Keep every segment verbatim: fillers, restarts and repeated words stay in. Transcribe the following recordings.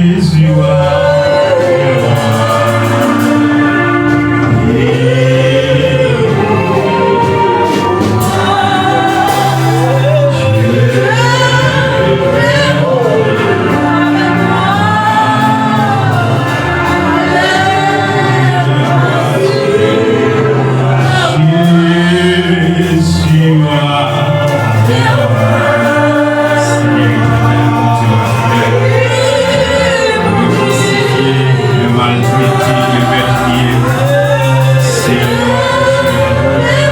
Jezi a. Jezi a. Senyè Etènèl, Bondye fidèl, ou rekonsilye, ou maltrete, ou mètriye. Senyè,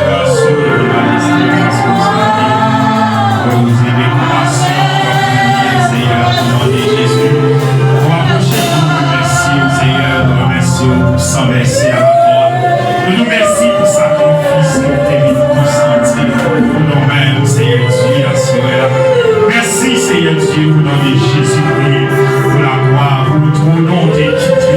gras ou, ou majeste, paske w santi poze de konpasyon, w ap priye, Senyè, o non de Jezi. W apwoche pou nou remèsye w, Senyè, nou remèsye w pou san vèse a la kwa. Nou di w mèsi pou sakrifis ke w te vin konsakre pou nou menm, Senyè Dye, aswè a. Mèsi, Senyè Dye, o non de Jezikri, pou laglwa, pou twòn ou te kite,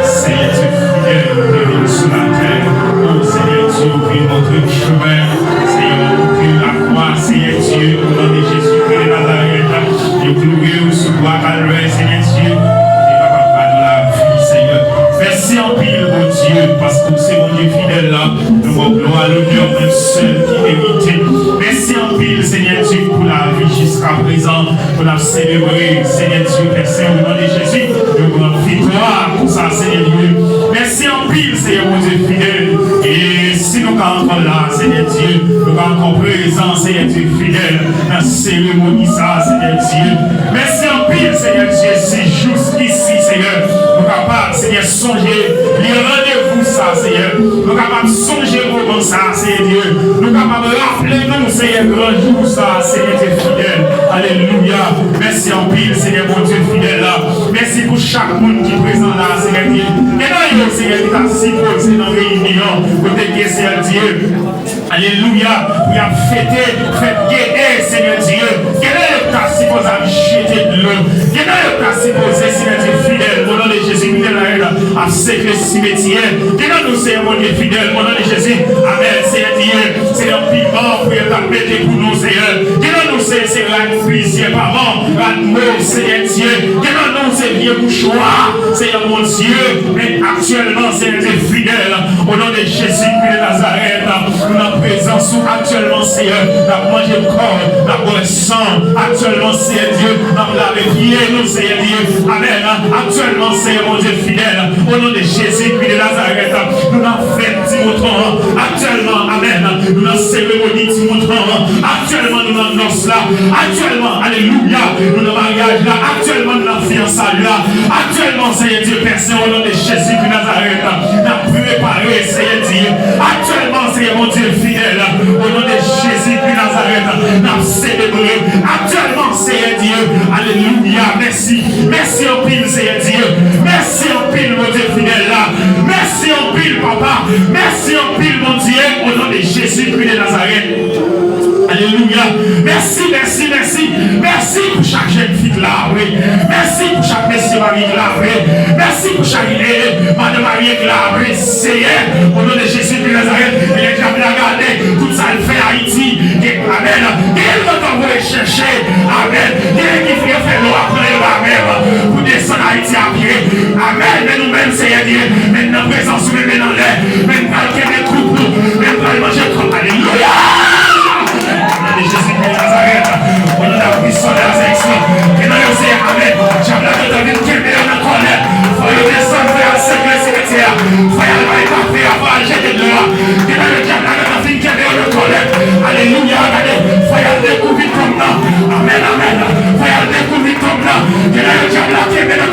Senyè Dye fidèl, ou te vin sou latè. O Senyè Dye, ou vin montre chemen, Senyè, ou te lakwa, Senyè Dye, o non de Jezikri de Nazarèt. Yo kloure w sou bwa Kalvè, Senyè Dye, pou te kapab ba nou lavi, Senyè. Mèsi anpil, Bondye, paske w se Bondye fidèl la. Nou ba w glwa, lonè, ou menm sèl ki merite. Mèsi anpil, Senyè Dye, pou lavi jiskaprezan, pou n ap selebre, Senyè Dye, Pè Sen, o non de Jezi, nou pran viktwa pou sa, Senyè Dye. Mèsi anpil, Senyè Bondye fidèl. E si nou ka ankò la, Senyè Dye, nou ka ankò prezan, Senyè Dye fidèl, nan seremoni sa a, Senyè Dye. Mèsi anpil, Senyè Dye, si jiskisi, Senyè, nou kapab, Senyè, sonje li randevou sa, Senyè. Nou kapab sonje moman sa, Senyè Dye. Nou kapab raple nou, Senyè, gran jou sa, Senyè Dye fidèl. Alelouya. Mèsi anpil, Senyè Bondye fidèl la. Mèsi pou chak moun ki prezan la, Senyè Dye. Gen nan yo, Senyè, ki ta sipoze nan reyinyon, kote ke, Senyè Dye, alelouya, pou y ap fete fèt gede, Senyè Dye. Gen nan yo ki ta sipoze ap jete dlo. Gen nan yo ki ta sipoze, Senyè Dye fidèl, o non de Jezi, fidèl la, ap sekle simetyè. Gen nan nou, Senyè Bondye fidèl, o non de Jezi. Amèn, Senyè Dye. Se yon piman pou yo t ap mete pou nou, Senyè. Gen nan nou, se, se rad plizyè paman, rad mo, Senyè Dye. Gen nan nou, se vye mouchwa, Senyè Bondye. Men aktyèlman, Senyè Dye fidèl, o non de Jezikri de Nazarèt, nou nan prezans ou aktyèlman, Senyè. N ap manje kò, n ap bwè san aktyèlman, Senyè Dye. N ap lave pye nou, Senyè Dye. Amèn. Aktyèlman, Senyè Bondye fidèl, o non de Jezikri de Nazarèt, nou nan fèt ti mouton an. Aktyèlman, amèn, nou nan seremoni ti mouton an. Aktyèlman, nou nan nòs la. Aktyèlman, alelouya, nou nan maryaj la. Aktyèlman, nou nan fiyansay la. Aktyèlman, Senyè Dye Pè Sen, o non de Jezikri Nazarèt, n ap prepare, Senyè Dye. Aktyèlman, Senyè Bondye fidèl, o non de Jezikri Nazarèt, n ap selebre. Aktyèlman, Senyè Dye, alelouya, mèsi. Mèsi anpil, Senyè Dye. Mèsi anpil, Bondye fidèl la. Mèsi anpil, Papa. Mèsi anpil, Bondye, o non de Jezikri de Nazarèt. Alelouya. Mèsi, mèsi, mèsi. Mèsi pou chak jèn fi k la, wi. Mèsi pou chak mesye marye k la, wi. Mèsi pou chak, eh, madan marye k la, wi. Seyè, o non de Jezi de Nazarèt, lè dyab la gade tout sa l fè Ayiti, gen, amèn, gen yo t anvoye chèche, amèn, gen ki fè, fè lwa pran yo la menm pou desann Ayiti a pye, amèn, men nou menm, Seyè Dye, men nan prezans ou, men, men nan lè, men pral kenbe koup ou, men pral manje kòb, alelouya! O non de Jezi de Nazarèt, o non de la puissance de la résurrection. Ke nan yo se amèn. Dyab la gentan vin kenbe yo nan kòlèt. Fò yo desann, fò y al sekle simetyè a. Fò y al bay kafe a, fò y al jete dlo a. Ke nan yo dyab la gentan fin kenbe yo nan kòlèt. Alelouya, gade. Fò y al dekouvri tonm nan. Amèn, amèn. Fò y al dekouvri tonm nan. Ke nan yo dyab la kenbe nan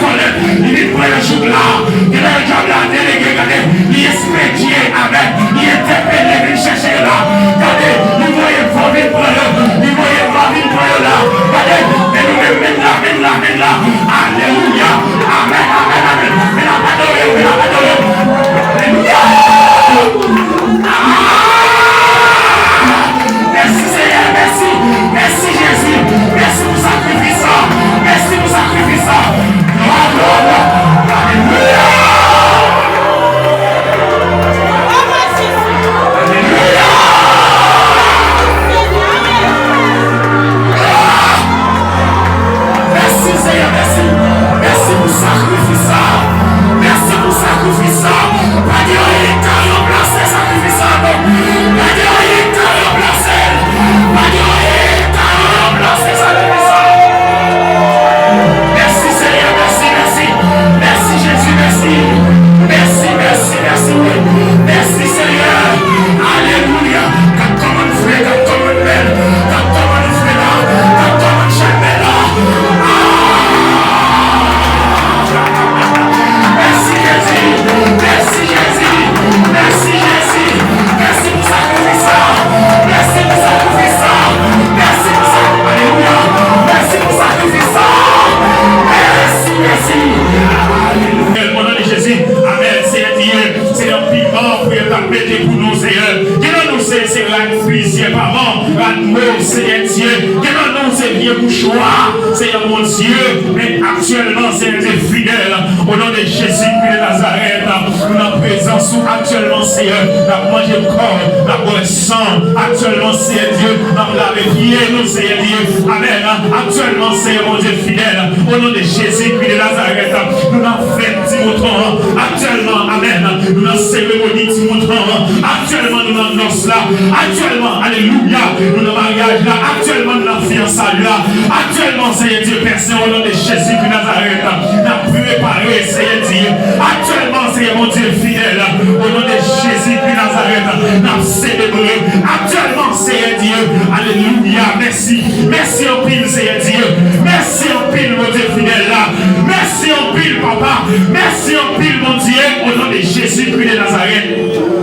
Senyè Dye, gen nan nou se vye mouchwa, Senyè Bondye, men aktyèlman, Senyè Dye fidèl, o non de Jezi Kri de Nazarèt, nou nan prezans ou aktyèlman, Senyè, n ap manje kò, n ap bwè san, aktyèlman, Senyè Dye, n ap lave pye nou, Senyè Dye, amèn, aktyèlman, Senyè Bondye fidèl, o non de Jezi Kri de Nazarèt, nou nan fèt ti mouton an, aktyèlman, amèn, nou nan seremoni ti mouton an, aktyèlman, nou nan nòs la, aktyèlman, alelouya, nou nan maryaj la, aktyèlman, nou nan fiyansay la, aktyèlman, Senyè Dye, Pè Sen, o non de Jezi Kri Nazarèt, n ap prepare, Senyè Dye, aktyèlman, Senyè Bondye fidèl, o non de Jezi Kri Nazarèt, n ap selebre, aktyèlman, Senyè Dye, alelouya, mèsi, mèsi anpil, Senyè Dye, mèsi anpil, Bondye fidèl la, mèsi anpil, Papa, mèsi anpil, Bondye, o non de Jezi Kri de Nazarèt.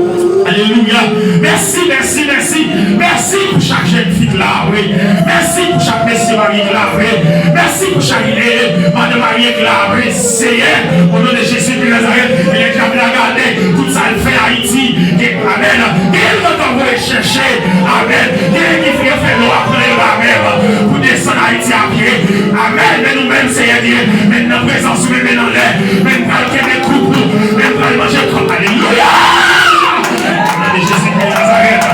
Alelouya. Mèsi, mèsi, mèsi. Mèsi pou chak jèn fi k lave. Mèsi pou chak mesye marye k lave. Mèsi pou chak, eh, madan marye k lave. Seyè, o non de Jezi de Nazarèt, e lè dyab la gade tout sa l fè Ayiti, gen, amèn. Gen l gentan voye chèche. Amèn. Gen ki vle fè lwa pran yo la menm pou desann Ayiti a pye. Amèn. Men nou menm, Seyè Dye, men nan prezans ou, men men nan lè, men pral kenbe koup ou, men pral manje kòb. Alelouya! O non de Jezi Kri de Nazarèt,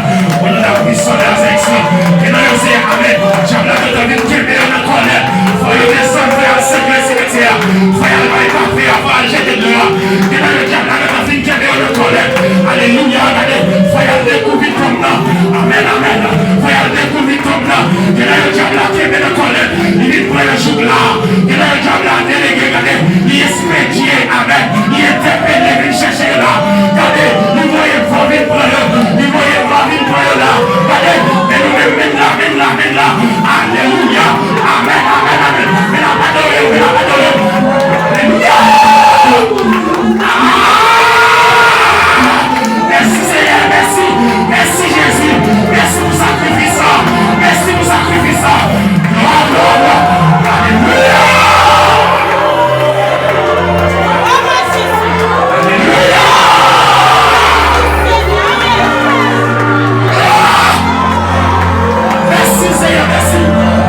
o non de la puissance de la résurrection, ke nan yo, Seyè, amèn. Dyab la gentan vin kenbe yo nan kòlèt. Fò yo desann, fò y al sekle simetyè a. Fò y al bay kafe a, fò y al jete dlo a. Ke nan yo, dyab la gentan vin kenbe yo nan kòlèt. Alelouya, gade. Fò y al dekouvri tonm nan. Amèn, amèn. Fò y al dekouvri tonm nan. Ke nan yo, dyab la kenbe nan kòlèt. Li vin pran yo jouk la. Ke nan yo, dyab la delege, gade. Li espedye, amèn. Li entèpele, vin chèche yo la. Gade, li voye van vin pran yo. Li voye van vin pran yo la. Gade, men nou menm, men la, men la, men la. Alelouya. Amèn, amèn, amèn. Men ap adore, men ap adore. Alelouya. Ah! Mèsi, Seyè, mèsi. Mèsi, Jezi. Mèsi pou sakrifis sa. Mèsi pou sakrifis sa. Glwa, glwa, glwa. Alelouya. Alelouya. Mèsi, Seyè, mèsi.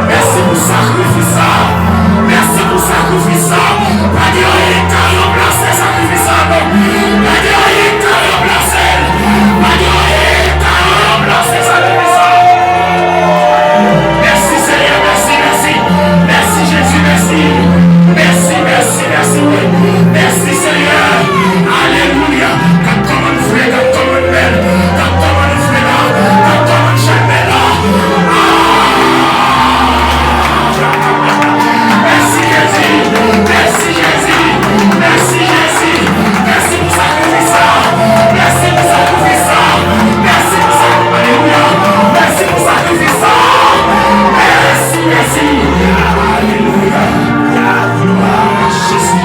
Mèsi pou sakrifis sa. Mèsi pou sakrifis sa. Pa gen anyen k ka ranplase sakrifis sa, non. Pa gen anyen k ka ranplase l. Pa gen anyen k ka ranplase sakrifis sa. Mèsi, Seyè, mèsi, mèsi. Mèsi, Jezi, mèsi. Mèsi, mèsi, mèsi, wi. Mèsi, Seyè. Alelouya. Gad kòman nou fre, gad kòman nou bèl. Gad kòman nou fre la. Gad kòman nou chèlbè la. Ah! Mèsi, Jezi. Mèsi, Jezi. Mèsi, Jezi. Mèsi pou sakrifis sa. Mèsi pou sakrifis sa. Mèsi pou sa. Alelouya. Mèsi pou sakrifis sa. Mèsi, mèsi. Alelouya. Glwa a Jezi.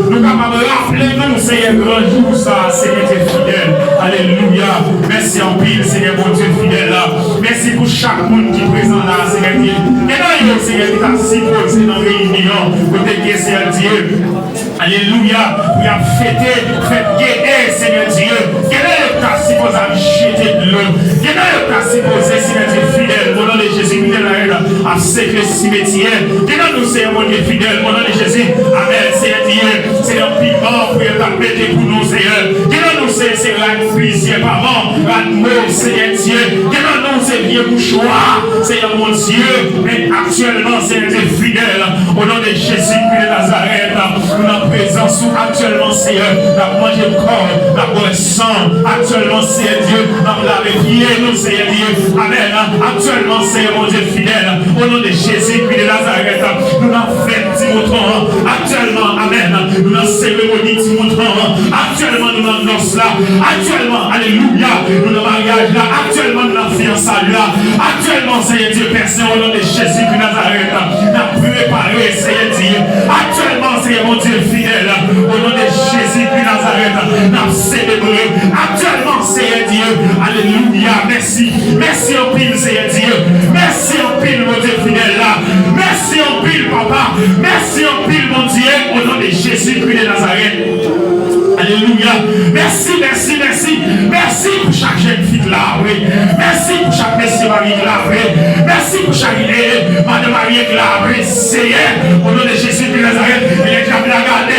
Nou kapab raple nou, Seyè, gran jou sa, Seyè Dye fidèl. Alelouya. Mèsi anpil, Seyè Bondye fidèl la. Mèsi pou chak moun ki prezan la, Seyè Dye. Gen nan yo, Seyè, ki ta sipoze nan reyinyon kote ke, Seyè Dye, alelouya, pou y ap fete fèt gede, Seyè Dye. Gen nan yo ki ta sipoze ap jete dlo. Gen nan yo ki ta sipoze, Seyè Dye fidèl, o non de Jezi, fidèl la, ap sekle simetyè. Gen nan nou, Seyè Bondye fidèl, o non de Jezi, amèn, Seyè Dye, se yon piman pou yo t ap mete pou nou, Seyè. Gen nan nou, se, se rad plizyè paman, rad mo, Seyè Dye. Gen nan nou, se vye mouchwa, Seyè Bondye. Men aktyèlman, Seyè Dye fidèl, o non de Jezi Kri de Nazarèt, nou nan prezans ou aktyèlman, Seyè. N ap manje kò, n ap bwè san, aktyèlman, Seyè Dye, n ap lave pye nou, Seyè Dye. Amèn. Aktyèlman, Seyè Bondye fidèl, o non de Jezi Kri de Nazarèt, nou nan fèt ti mouton an. Aktyèlman, amèn, nou nan seremoni ti mouton an. Aktyèlman, nou nan nòs la. Aktyèlman, alelouya, nou nan maryaj la. Aktyèlman, nou nan fiyansay la. Aktyèlman, Seyè Dye, Pè Sen, o non de Jezi Kri Nazarèt, n ap prepare, Seyè Dye. Aktyèlman, Seyè Bondye fidèl, o non de Jezi Kri Nazarèt, n ap selebre. Aktyèlman, Seyè Dye, alelouya, mèsi. Mèsi anpil, Seyè Dye. Mèsi anpil, Bondye fidèl la. Mèsi anpil, Papa. Mèsi anpil, Bondye, o non de Jezi Kri de Nazarèt. Alelouya. Mèsi, mèsi, mèsi. Mèsi pou chak jèn fi k la, wi. Mèsi pou chak mesye marye k la, wi. Mèsi pou chak, eh, madan marye k la, wi. Seyè, o non de Jezi de Nazarèt, e lè dyab la gade,